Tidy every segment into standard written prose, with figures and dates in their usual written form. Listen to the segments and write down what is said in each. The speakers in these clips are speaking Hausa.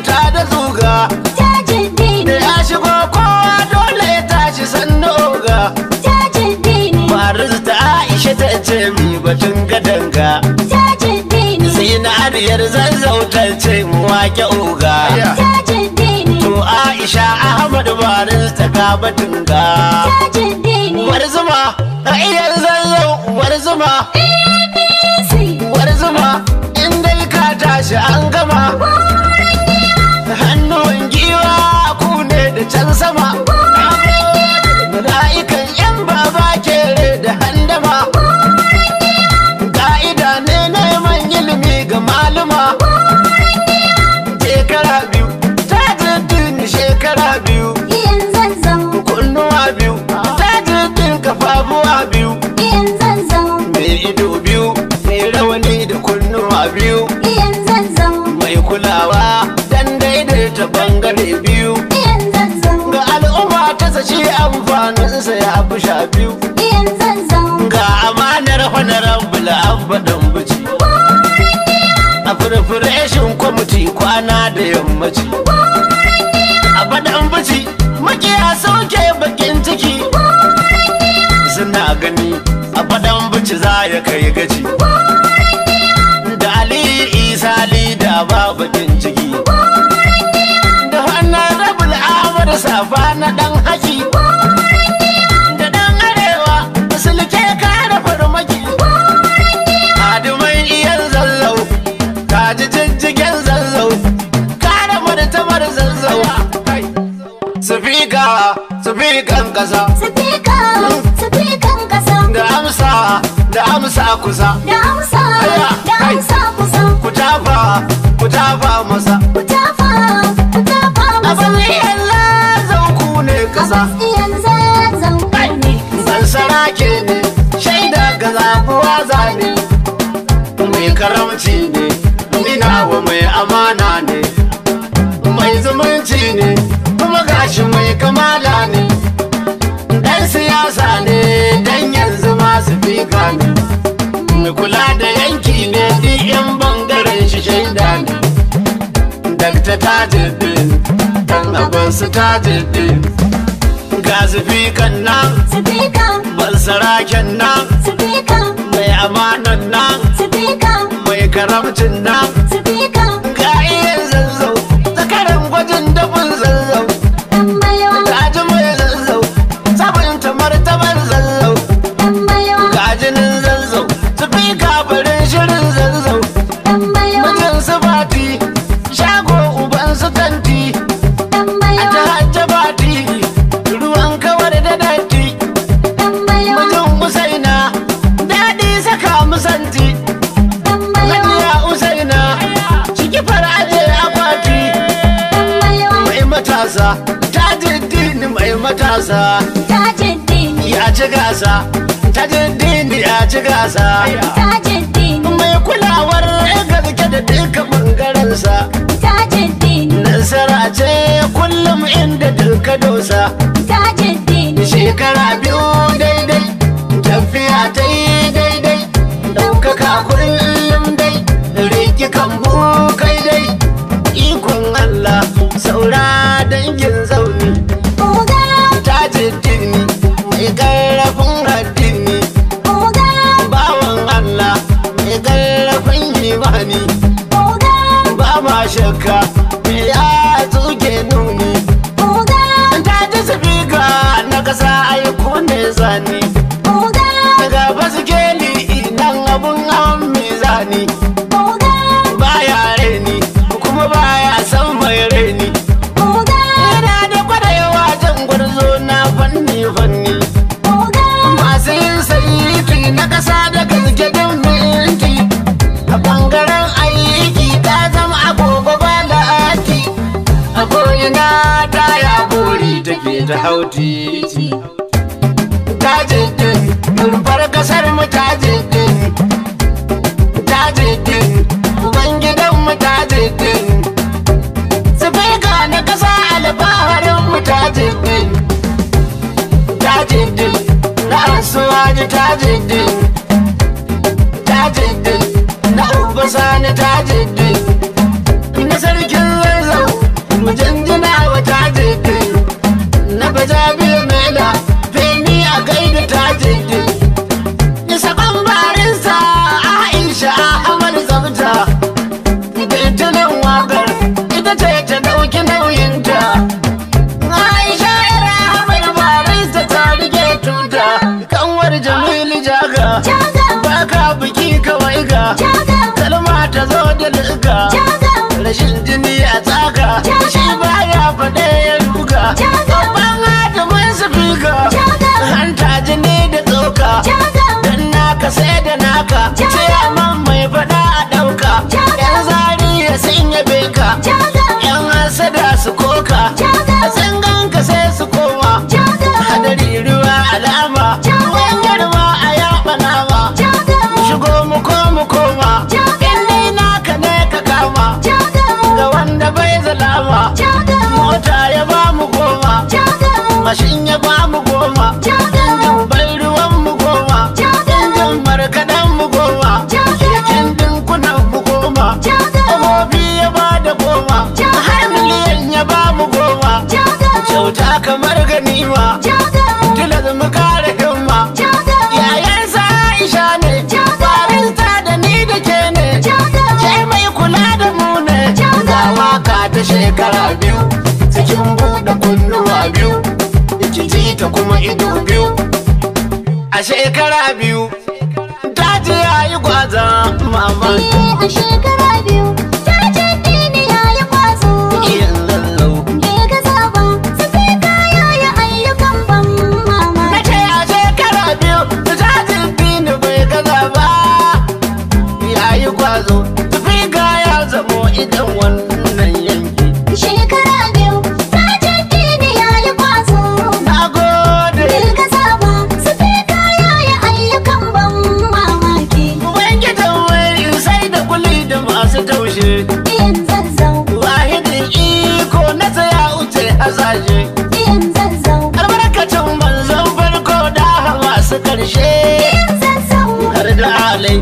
ta da zuga. Tajuddini. Da ya shigo kowa dole ya tashi sannu oga. Tajuddini. Barista Aisha ta ce mi batun gadanga. Tajuddini. Zinariyar Zazzau ta ce mu wake oga. Tajuddini. To Aisha Ahmad barista ka batun ga. Tajuddini. Uwar zuma, a iyan Zazzau uwar zuma. APC. Uwar zuma, in dai ka tashi an gama. Hannun giwa ku ne da can sama. Mala'ikan yan baba kere da handama. Ka'ida ne neman ilimi ga maluma. Shekara biyu, Tajuddin shekara biyu. Iyan Zazzau. Kunnuwa biyu, Tajuddin kafafuwa biyu. Iyan Zazzau. Mai ido biyu, mai rawani da kunnuwa biyu. Iyan Zazzau. Mai kulawa dan daidaita bangare biyu. Iyan Zazzau. Ga al'umma ta sashi amfaninsa ya fi sha biyu. Iyan Zazzau. Ga amanar honorable Abba Dambuci. A furfureshin kwamiti kwana da yammaci. Abba Dambuci makiya sauke bakin ciki. Suna gani Abba Dambuci za ya kai gaci. Da Ali Isa Lida ba bakin ciki. Da honorable Ahmad Safa na dan haki. Da dan arewa sulke kare farmaki. Adumai iyan Zazzau, kaji jijjigen Zazzau, kare martabar Zazzau. Sifika, sifikan kasa. Sifika, sifikan kasa. Da amsa, da amsa kusa. Da amsa, da amsa kusa. Ku tafa, ku tafa masa. Ku tafa, ku tafa masa. Abin iyan Zazzau ku ne kasa. Abbas iyan Zazzau ne. Zan sarake ne, shaida ga zabuwa zane. Mai karamci ne, ina wa mai amana ne. Mai zumunci ne, kuma gashi mai kamala ne. Dan siyasa ne, dan yanzu masu fika ne. Mai kula da yanki ne, duk yan bangaren shi shaida ne. Dakta Tajuddin, dan Abbas Tajuddin. Ga sifikan nan, Sifika, ban saraken nan, sifika, mai amanan nan, sifika, mai karamcin nan. Sifika. Ga iyan Zazzau, zakaran gwajin dafin Zazzau. Dan baiwa, Taji mai Zazzau, sabunta martabar Zazzau. dan baiwa, Ga jinin Zazzau, sifika farin shirin Zazzau. Dan baiwa, Mutum su bati, shago uban su tanti. Dan A baiwa, ta hajja bati, ruwan kawar da datti. Dan baiwa, Mutum Usaina, daɗi saka musanti. Dan baiwa, Hajiya Usaina, ciki faraje akwati. Dan baiwa. Mai matasa, Tajuddin mai matasa. Tajuddini. Ya ci gasa, Tajuddin ya ci gasa. Tajuddini. Mai kulawar gaske da duka bangarensa. Tajuddini. Nasara ce kullum inda duka dosa. Tajuddini. Shekara biyu daidai, tafiya ta yi daidai. Ɗaukaka kullum dai, riki kambu kai dai. Ikon Allah, saura dangin zauni. Oga, Tajuddin mai ƙarfin addini. oga, Bawan Allah mai ƙarfin imani. oga, Ba ma shakka ya tsuke nuni. Oga, Ta ji sifika na kasa aiko ne zani. Oga, Daga basikeli nan abun hawan mizani. Oga, Baya raini kuma baya san mai raini. Oga, Yana da kwarewa jan gwarzo na fanni fanni. Oga, Masu yin saiti na kasa da gaske din minti. A bangaren aiki ta zama agogo ba la'ati. A ko'ina ta ya buri take ta hau titi. Tajuddin, rumfar kasar mu Tajuddin. Tajuddin, ubangidan mu Tajuddin. Sifika na kasa alfaharin mu Tajuddin. Tajuddin, na Asuwaji Tajuddin. Tajuddin, na Uba Sani Tajuddin. Na sarkin Zazzau, ɗauki nauyinta. Aisha 'yar Ahmad barista ta rike tuta. Kanwar Jamilu Jaga, Jaga. Baka biki kawai ga. Jaga. Kalma ta zo da liga. Jaga. Rashin jini a tsaga. Jaga. Shi baya faɗe ya ruga. Jaga. Babban hatimin sifika. Jaga. Hanta jini da tsoka. Jaga. Dan naka sai da naka. Jaga. Ciyaman mai faɗa a ɗauka. Jaga. Yan zariya sun yabe ka. Jaga. Yan hasada su koka. Jaga. Sun ganka sai su koma. Jaga. Hadari ruwa alama. Jaga. Ruwan girma a yaɓa nama. Jaga. Shigo mu ko mu koma. Jaga. In ni naka ne ka kama. Jaga. Ga wanda bai zalama. Jaga. Mota ya ba mu 10. Jaga. Mashin ya ba mu 10. Jaga. Bai ruwan mu 10. Jaga. Injin markaɗen mu 10. Jaga. Keken ɗinkunan mu 10. Jaga. Omobi ya ba da 10. Jaga. Har miliyan ya ba mu 10. Jaga. Kyauta kamar ganima. Jaga. Tilas mu kare himma. Jaga. Yayansa Aisha ne. Jaga. Barista da ni da ke ne. Jaga. Ke mai kula da mu ne. Jaga. Ga waka ta shekara 2. Cikin buɗe kunnuwa 2. Ki ji ta kuma ido 2. A shekara 2. Ta ji yayi gwaza mama. Eh, a shekara 2 Tajuddini ya yi kwazo. Iyan lallau. Bai gaza ba, sifika ya yi ayyukan ban Na mamaki. ce a shekara 2 Tajuddini bai gaza ba. Yayi kwazo. Sifika ya zamo idan wannan yanki. Shekara 2 Tajuddini ya yi kwazo. Na gode. Bai gaza ba, sifika ya yi ayyukan ban mamaki. Ubangijin wai sai da kuli da masu taushe. Iyan zazzau, Wahidin iko na tsaya wuce hasashe. iyan zazzau, Albarkacin manzon farko da masu karshe. iyan zazzau. Har da alai,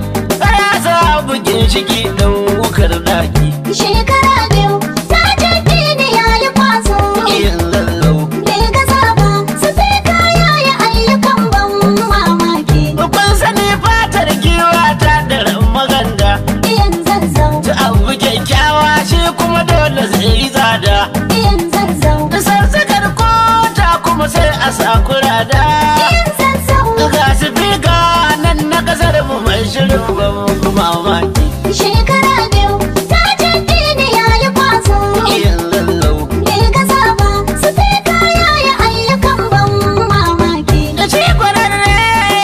ya sa bugin shiki ɗan wukar daki. Shekara 2 Tajuddini ya yi kwazo. Iyan lallau. Bai gaza ba, sifika ya yi ayyukan ban mamaki. Kun sani fatar giwa ta daren maganda. Iyan zazzau, Ta abu kyakkyawa shi kuma dole zai yi tsada. iyan zazzau, Sassakar kota kuma sai a sakura da. iyan zazzau. Ga sifika nan na kasar mu mai shirin ban mamaki. Shekara 2 Tajuddini ya yi kwazo. Iyan lallau. Bai gaza ba, sifika ya yi ayyukan ban mamaki. Da shi kwararre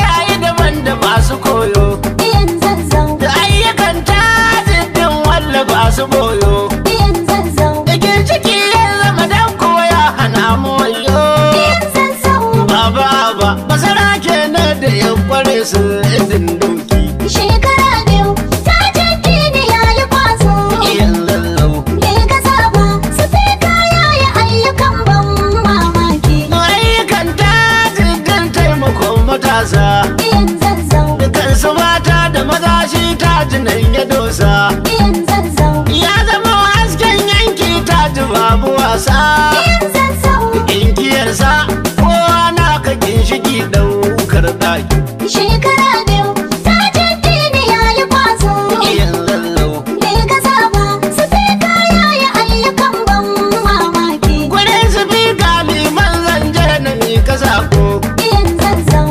yayi daban da masu koyo. Iyan zazzau, Da ayyukan tajiddin walla ba su boyo. iyan zazzau, Da ciki ya zama dan koya hana mu wayo. iyan zazzau. Baba ba masara kenan da ya kware su idin doki. Shekara 2 Tajuddini ya yi kwazo. Iyan lallau. Bai gaza ba, sifika ya yi ayyukan ban mamaki. Ayyukan tajiddin taimakon matasa. Iyan zazzau, Dukansu mata da maza shi tajinan ya dosa. iyan zazzau, Ya zama hasken yanki taji babu wasa. iyan zazzau. Inkiyarsa kowa na ka ginshiki ɗaukar ɗaki. Shekara 2 Tajuddini ya yi kwazo. Iyan lallau. Bai gaza ba, sifika ya yi ayyukan ban mamaki. Gurin sifika liman zanje na mika sako. Iyan zazzau,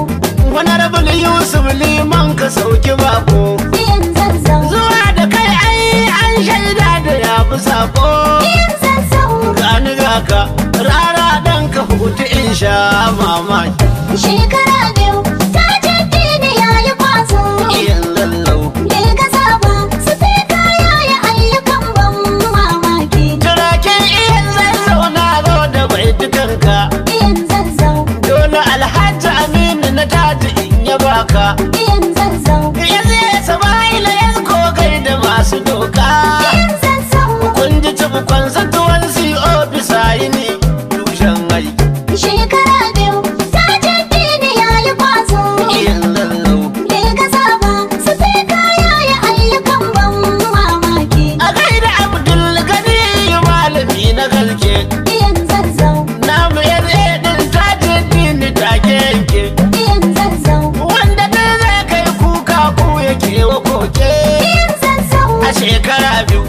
Honorable Yusuf liman ka sauki bako. iyan zazzau, Zuwa da kai ai an shaida da ya fi sako. iyan zazzau. Gani ga ka rara ɗan ka hutu in sha mamaki. Shekara 2 Tajuddini ya yi kwazo. Iyan lallau. Bai gaza ba, sifika ya yi ayyukan ban mamaki. Turaken iyan zazzau na zo da baitukanka. Iyan zazzau, Dole Alhaji Aminu na taji in ya baka. iyan zazzau, Ya zai Sama'ila ya kogai da masu doka. iyan zazzau. Kun ji cibikon satuwan CO bisa yini tushen aiki. Shekara 2 Tajuddini ya yi kwazo. Iyan lallau. Bai gaza ba, sifika ya yi ayyukan ban mamaki. A gaida Abdul Gani malami na gaske. Iyan zazzau, Namu ya zai din tajuddini take yanke. iyan zazzau, Wanda duk zai kai kuka ku yake wa koke. iyan zazzau. A shekara 2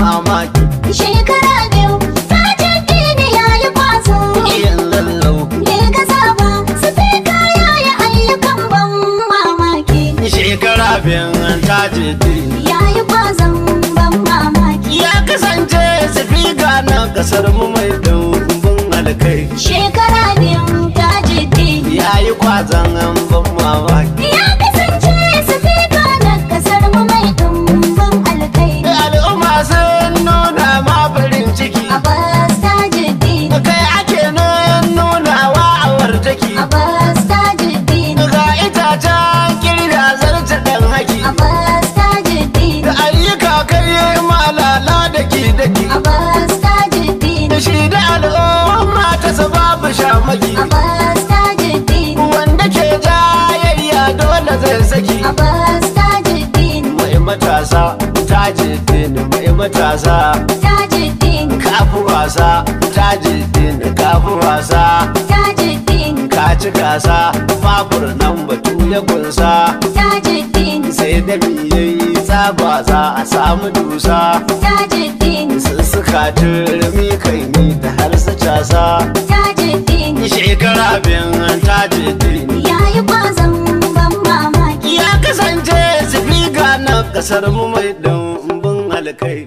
mamaki. Shekara 2 Tajuddin ya yi kwazo. Iyan lallau. Bai gaza ba, sifika ya yi ayyukan ban mamaki. Shekara 2 Tajuddin ya yi kwazon ban mamaki. Ya kasance sifika na kasar mu mai dumbin alkai. Shekara 2 Tajuddin ya yi kwazon ban mamaki. Ya kasance sifika na kasar mu mai dumbin alkai. Al'umma sun nuna ma farin ciki. Abbas Tajuddin. Kai ake nunawa a wartaki. Abbas Tajuddin. Ga itacen kirga zarta dan haki. Abbas Tajuddin. Da ayyuka kai malala daki daki. Abbas Tajuddin. Shi da al'umma ta sababu shamaki. Abbas Tajuddin. Wanda ke jayayya dole zai saki. Abbas Tajuddin. Mai matasa Tajuddin, mai matasa Tajuddin. Kafi wasa Tajuddin, kafi wasa Tajuddin. Ka ci gasa babur nan batu ya kunsa. Tajuddin. Sai da miyayi tsaba za a samu dusa. Tajuddin. Sussuka turmi kai ni da har su casa. Tajuddin. Shekara 2 Tajuddin ya yi kwazon ban mamaki. Ya kasance sifika na kasar mu mai dumbin alkai.